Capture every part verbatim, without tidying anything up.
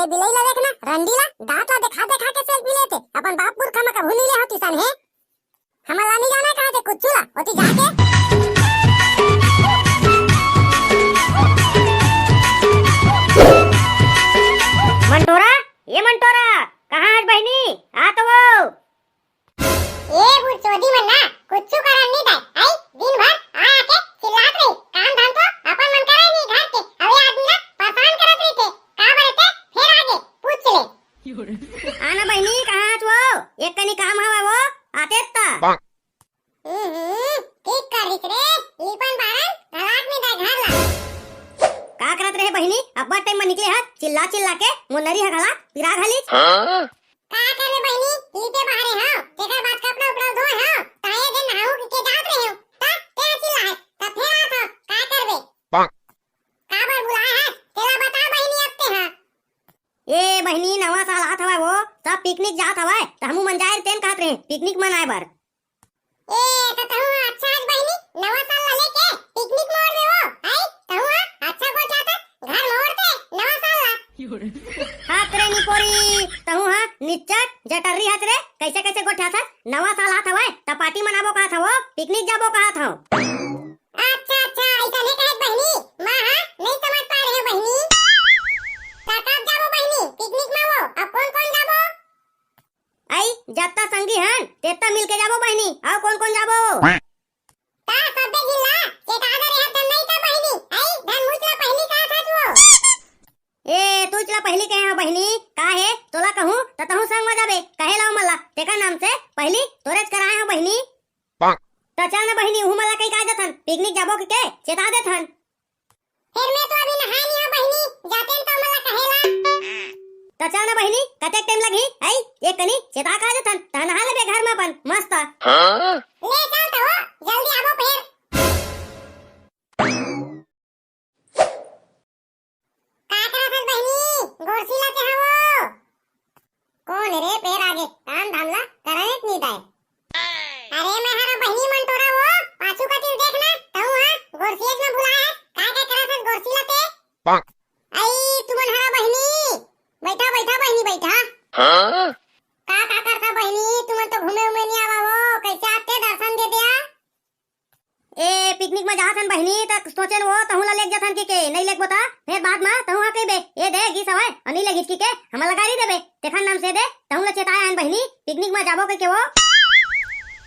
ए बिलई ला देख ना, रंडी ला, दांत ला देखा देखा के सेल्फी लेथे। अपन बाप पुरखा म कभू नइ ले हो किसान हे। हमन ला नइ जाना कहा थे कुच्चू ला, ओती जाके। मंटोरा, ए मंटोरा, कहाँ हस बहिनी? आ तो वो। ए बुरचोदी मन ना, कुच्चू करन नइ दाय। आई, दिन भर आ आके चिल्लात रही। काम धाम तो अपन मन करे नइ घर के। अउ ए आदमी ला परेशान करत रहिथे। का बरे ते फेर आगे, पूछ ले। आना बहिनी, कहाँ हस वो? एक कनी काम हवा वो, आते ता। हम्म, ठीक करिस रे, लिपन बारन घलाक नइ दाय घर ला। का करत रहे बहिनी? अब्बड़ टाइम म निकले हस, चिल्ला चिल्ला के मोर नरी ह घला पिरा घलिस। का करबे बहिनी, लिपे बाहरे हंव, तेकर बाद कपड़ा उपड़ा धोए हंव, ताए दे नहाऊ के जात रहे हंव, त तेहा चिल्लाए, त फेर आत हंव, का करबे? काबर बुलाए हस, तेला बता बहिनी अब तेहा। ए बहिनी, नवा साल आत हवय वो, सब पिकनिक जात हवय, त हमू मन जाए तेन कहत रहे, पिकनिक मनाए बर। ए, त तहूँ ह अच्छा हस बहिनी, नवा साल ला लेके पिकनिक मोड़ में वो, आई, तहूँ ह अच्छा गोठियाथस, घर मोड़ के नवा साल ला। हात रे निपोरी, तहूँ ह निच्चट जटर्री हस रे, कइसे कइसे गोठियाथस नवा साल आत हवय, त पार्टी मनाबो कहत हव, पिकनिक जाबो कहत हव। अच्छा, अच्छा, अइसने कहत बहिनी, मैं ह नइ समझ पाए रहेंव बहिनी। त कब जाबो बहिनी, पिकनिक म वो, अब कोन कोन जाबो? आई, जत्ता संगी हन, तेत्ता मिलके जाबो बहिनी। अउ कोन कोन जाबो? त सब्बे झिन ला चेता दे रेहे धन नइ त बहिनी। आई, धन मुच ला पहिली कहत हस वो। ए, तुच ला पहिली कहे हंव बहिनी, का हे? तोला कहूं त तहूं संग म जाबे, कहे ला ओमन ला, तेकर नाम से पहिली तोरेच करा आए हंव बहिनी। त चल न बहिनी, उहू मन ला कहि का देथन, पिकनिक जाबो कहिके चेता देथन। फेर मैं तो अभी नहाए नइ हंव बहिनी, जातेन त ओमन ला कहे ला। त चल न बहिनी, कतेक टाइम लगही? आई, एक कनी चेता का देथन, त नहा लेबे घर म अपन, मस्त। ले चल त वो, जल्दी आबो फेर। का करत हस बहिनी? गोरसी ला के हवो? कोन रे फेर आगे? काम धाम ला करनेच नइ दाय। अरे मैं हरा बहिनी मंटोरा वो, पाछू कति देख ना, तहूँ ह गोरसीएच म भुलाए हस, का का करत हस गोरसी ला ते? आई तुमन हरा बहिनी, बइठा बइठा बहिनी बइठा। का का करथा बहिनी, तुमन तो घूमे उमे नइ आवा वो, कइसे आते दर्शन दे दिया? ए, पिकनिक म जात हन बहिनी, त सोचेन वो, तहूं ला लेग जथन कहिके, नइ लेगबो त फेर बाद म तहूं ह कहिबे, ए दे, गिस हवय, अउ नइ लेगिस कहिके, हमन ला गारी देबे। तेखर नाम से दे, तहूं ला चेताए हन बहिनी, पिकनिक म जाबो कहिके वो।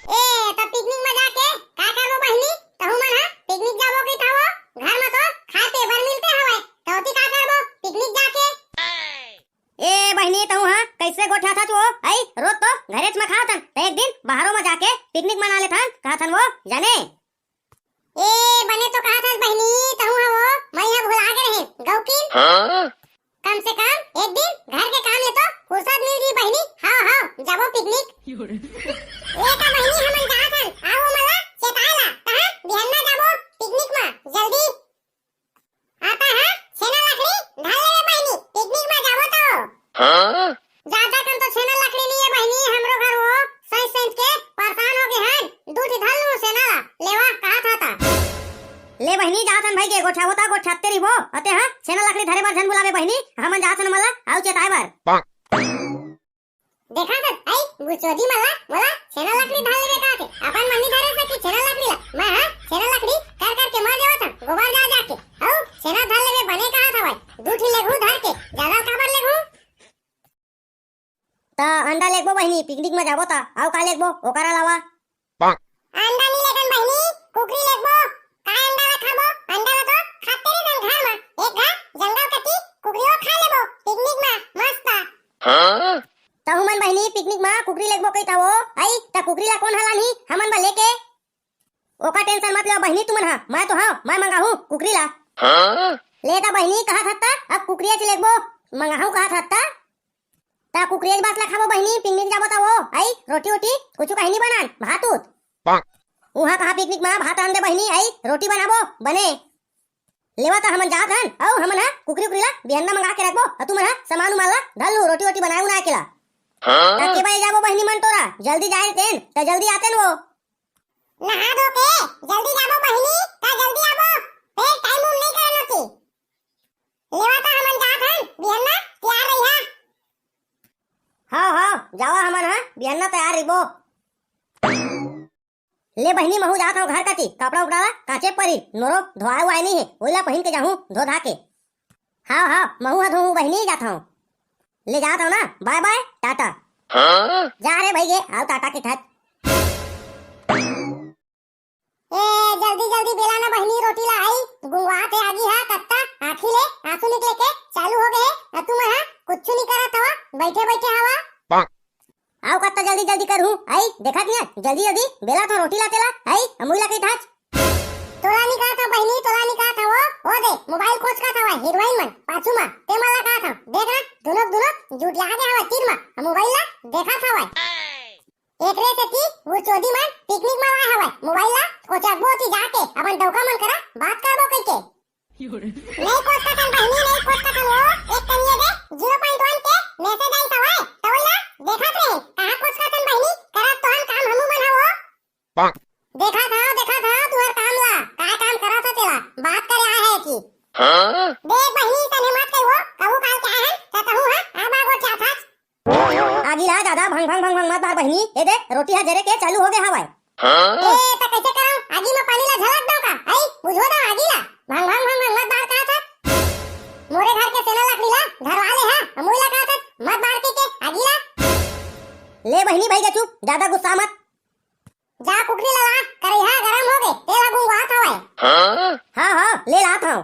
ए, त पिकनिक म जाके का करबो बहिनी? तहूं मन ह पिकनिक जाबो कहिथा वो, घर म तो खाए पिए बर मिलते हवय, त ओती का करबो पिकनिक जाके? ए बहिनी, तहूं ह कइसे गोठियाथस वो? अई, रोज तो घरेच म खाथन, त एक दिन बाहरो म जाके पिकनिक मना लेथन, कहथन वो, जाने। ए, बने तो कहथस बहिनी, तहूं ह वो, मैं ह भुला गे रहें, गौकिन। कम से कम एक दिन घर के काम ले तो फुर्सत मिल जी बहिनी। हाव, हाव, जाबो पिकनिक। ए का बहिनी, हमन जात हन, आव ओमन ला चेताए ला, तहां बिहन्ना जाबो पिकनिक म, जल्दी। आता ह, छेना लकड़ी धर लेबे बहिनी, पिकनिक म जाबो त। जादा कन तो छेना लकड़ी नइ हे बहिनी, हमरो घर वो सइंच सइंच के परेशान हो गे हन। दू ठी धर लूं छेना ला, लेवा, कहत हता। ले बहिनी, जात हन भई के, गोठियाबो त गोठियाते रहिबो, अते ह, छेना लकड़ी धरे बर झन बुलाबे बहिनी, हमन जात हन ओमन ला, आऊ चेताए बर। देखा त, अई, बुचोदी मन ला, मोला छेना लकड़ी धर लेबे कहत हे। अपन मन नइ धरे सके छेना लकड़ी ला। मैं ह छेना लकड़ी कर कर के मर जावत हंव, गोबर जा जा के। अऊ छेना धर लेबे बने कहत हवय। दू ठी लेगहूं धर के, जादा काबर लेगहूं? त अंडा लेगबो बहिनी, पिकनिक म जाबो त। अऊ का लेगबो ओकर अलावा? अंडा नइ लेगन बहिनी, कुकरी लेगबो। काय अंडा ला खाबो? अंडा ला तो खाते रहिथन घर म। एक घांव जंगल कती कुकरियो खा लेबो, पिकनिक म मस्त। तहूं मन बहिनी पिकनिक म कुकरी लेगबो कहिथा वो। अई, त कुकरी ला कोन ह लानही हमन बर लेके? ओकर टेंशन मत लेव बहिनी तुमन ह, मैं तो हंव, मैं मंगाहूं कुकरी ला। ले त बहिनी कहत हस त, अब कुकरियाच लेगबो, मंगाहूं कहत हस त। त कुकरियाच बास ला खाबो बहिनी, पिकनिक जाबो त वो। अई, रोटी वोटी कुछु कहीं नइ बनान, भात उत। उहां कहां पिकनिक म भात रांध दे बहिनी, अई, रोटी बनाबो, बने। लेवा त हमन जात हन, अऊ हमन ह कुकरी उकरी ला बिहन्ना मंगा के रखबो, अऊ तुमन ह सामान उमान ला धर लू, रोटी वोटी बनाए उनाए के ला। त के बजे जाबो बहिनी मंटोरा, जल्दी जाए तेन, त जल्दी आतेन वो। नहा धो के जल्दी जाबो बहिनी, त जल्दी आबो, फेर टाइम उम नइ करन ओती। लेवा त हमन जात हन, बिहन्ना तियार रहिहा। जावा हमन ह बिहन्ना तैयार रहिबो। ले बहिनी, महूं जात हंव घर कति, कपड़ा उपड़ा ला कांचे परी, नोरो धोआए उआए नइ हे, ओइला पहिन के जाहूं धो धा के। हाव हाव, महूं ह धोहूं बहिनी, जात हंव। ले जात हंव ना, बाय बाय, टाटा। जा रे भई गे, आव टाटा के ठत। ए, जल्दी जल्दी बेला ना बहिनी, रोटी ला, आई गुंगवात हे आगी हा, कत्ता आँखी ले आंसू निकले के चालू हो गे हे। अ तुमन हा कुछु नइ करत हवा, बइठे बइठे हवा। आव कत्ता जल्दी जल्दी करहूं, आई देखत नइ हे, जल्दी जल्दी बेला तो रोटी ला तेला, आई अमुई ला कही थाच। तोला नइ कहत हंव बहिनी, तोला नइ कहत हंव, ओ दे मोबाइल कोचकत हवय हीरोइन मन पाछू मा, ते मन ला कहत हंव, देख ना दुनो दुनो जुटिया गे हवय तीर मा, मोबाइल ला देखत हवय। एकरे सेती वो चोदी मन पिकनिक मनाए हवय, मोबाइल ला कोचकबो ओती जाके अपन डौका मन करा बात करबो कहिके। नइ कोचकथन बहिनी, नइ कोचकथन वो, एक कनिये दे ज़ीरो पॉइंट वन के मैसेज आइस हवय, त ओला देखत रहे। कहाँ कोचकथन बहिनी, करत तो हन काम हमू मन हवो। देखत हंव, देखत हंव तुहर काम ला, काय काम करत हस तेला, बात करे आए हे कि। देख बहिनी, तने मत कहिबो, कहूं काल के आए हन, त कहूं हा, आ बार गोठ जात हस। आगी ला जादा भंग भंग भंग भंग मत बार बहिनी, ए दे रोटी हा जरे के चालू हो गे हवय। ए, त कइसे करंव? आगी म पानी ला झलक दंव का? आई, बुझो दंव आगी ला। भंग भंग भंग भंग मत बार कहत हस। मोरे घर के सेना लकड़ी ला धरवा ले हा, अमुई ला कहत हस, मत बार कहिके आगी ला। ले बहिनी भई गे चुप, जादा गुस्सा मत। जा कुकरी ला ला, करइहा गरम हो गे, तेल ह गुंगवात हवय। हां हां, ले लात हंव।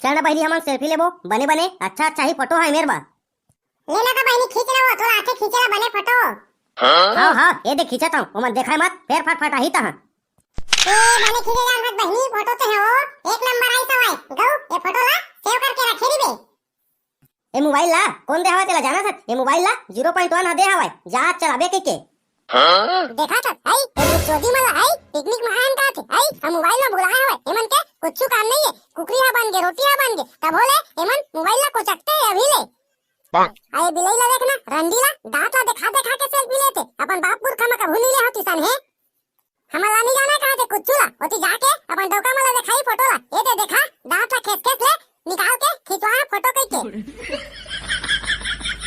चल ना बहिनी, हमन सेल्फी लेबो, बने बने अच्छा अच्छा ही फोटो हे मेर बा। ले ना तो बहिनी, खींच ना वो, तोला आथे खींचे ला बने फोटो। हां हां, ए दे खींचत हंव, ओमन देखाय मत, फेर फटफट आही तहां। ए, बने खींचे जान हस बहिनी, फोटो तो हे वो, एक नंबर आइस हवय। गऊ, ए फोटो ला सेव करके रखे रहिबे। ए मोबाइल ला कोन दे हवय तेला जानत हस? ए मोबाइल ला ज़ीरो पॉइंट वन ह दे हवय, जा चलाबे कहिके। देखत हस, हई, ए दू चोदी मन ला, हई, पिकनिक म आयन कहत हे, हई, हम मोबाइल म भुलाए हवय, एमन के कुछु काम नइ हे, कुकरी ह बन गे, रोटी ह बन गे, तभो ले एमन मोबाइल ला कोचकते हे अभी ले। अरे बिलई ला देख ना, रंडी ला, दांत ला देखा देखा के सेल्फी लेथे, अपन बाप पुरखा म कभू नइ ले हव तिसन हे। हमन ला नइ जाना कहत हे कुछु ला, ओती जाके अपन डौका मन ला देखाही फोटो ला। ए दे देखा, दांत ला खेस खेस ले निकाल के खिंचवा फोटो कहिके।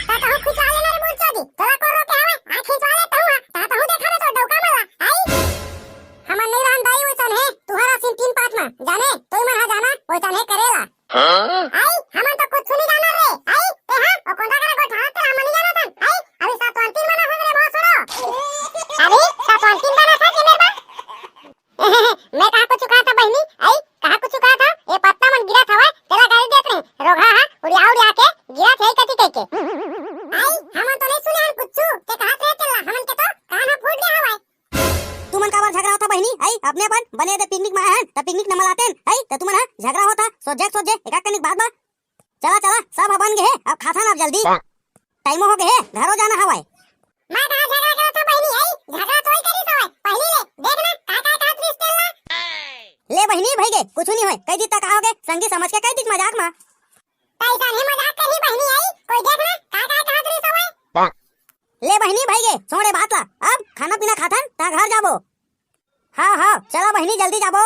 ता तहूं खिंचवा लेना रे बुरचोदी, तोला कोन रोके हवय? आ खिंचवा ले तहूं हा, ता तहूं देखा दे तोर डौका मन ला। आई, हमन नइ रहन दाई ओइसन हे, तुहर असीन तीन पांच मा, जाने, तोई मन हा जाना, ओइसन हे करेला। आई, हमन तो कुछु नइ जानन रे। आई, तेहा, ओ कोंदा करा गोठाना तेला हमन नइ जानत हन। आई, अभी सतवंतिन बना हन रे, बहुत सुनो। अभी सतवंतिन बना था के मेरे बा? मैं कहाँ कुछु कहा था बहिनी? आई, कहाँ कुछु कहा था? ए पत्ता मन गिरत हवय, तेला गारी देत रही। रोगहा हा, उड़िया उड़िया के गिरत हे कति कहिके। आई, हमन तो नइ सुने हन कुछु, ते कहत रहे तेला, हमन के तो कान हा फूट गया हवय। तुमन काबर झगरा होथा बहिनी? हई, अपने अपन बने दे पिकनिक म आए हन, त पिकनिक न मनातेन, हई, त तुमन ह झगरा होथा, सोझे सोझे एका कनिक बात बा। चला, चला, सब ह बन गे हे, अब खाथन अब जल्दी। टाइमो हो गे हे, घरो जाना हवय। मैं कहाँ झगरा करत हंव बहिनी, हई, झगरा तोई करिस हवय, पहिली ले, देख ना, का का कहत रिस तेला। ले बहिनी, भई गे, कुछु नइ होय, कई दिन तक का होगे, संगी समझ के कई दिन मजाक म। तइसन ही मजाक करही बहिनी आई, कोई देख ना, का का कहत रहिस हवय। ले बहिनी भई गे, छोड़े बात ला, अब खाना पीना खाथन, ता घर जाबो। हाँ, हाँ, चला बहिनी, जल्दी जाबो।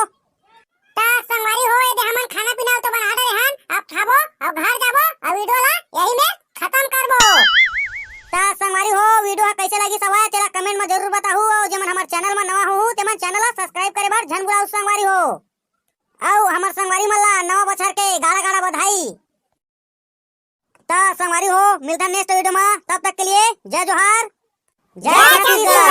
ता संगवारी हो, ए दे हमन खाना पीना तो बना डरे हन, अब खाबो, अब घर जाबो, अब video ला यही में खतम करबो। ता संगवारी हो, video ह कइसे लगिस हवय, तेला comment म जरूर बताहू, अउ जेमन हमर channel म नवा होहू, तेमन channel ला subscribe करे बर झन भुलाहू संगवारी हो। अउ हमर संगवारी मन ला नवा बछर के गाड़ा गाड़ा बधाई। त संगवारी हो, मिलथन next video मा, तब तक के लिए जय जोहार, जय छत्तीसगढ़।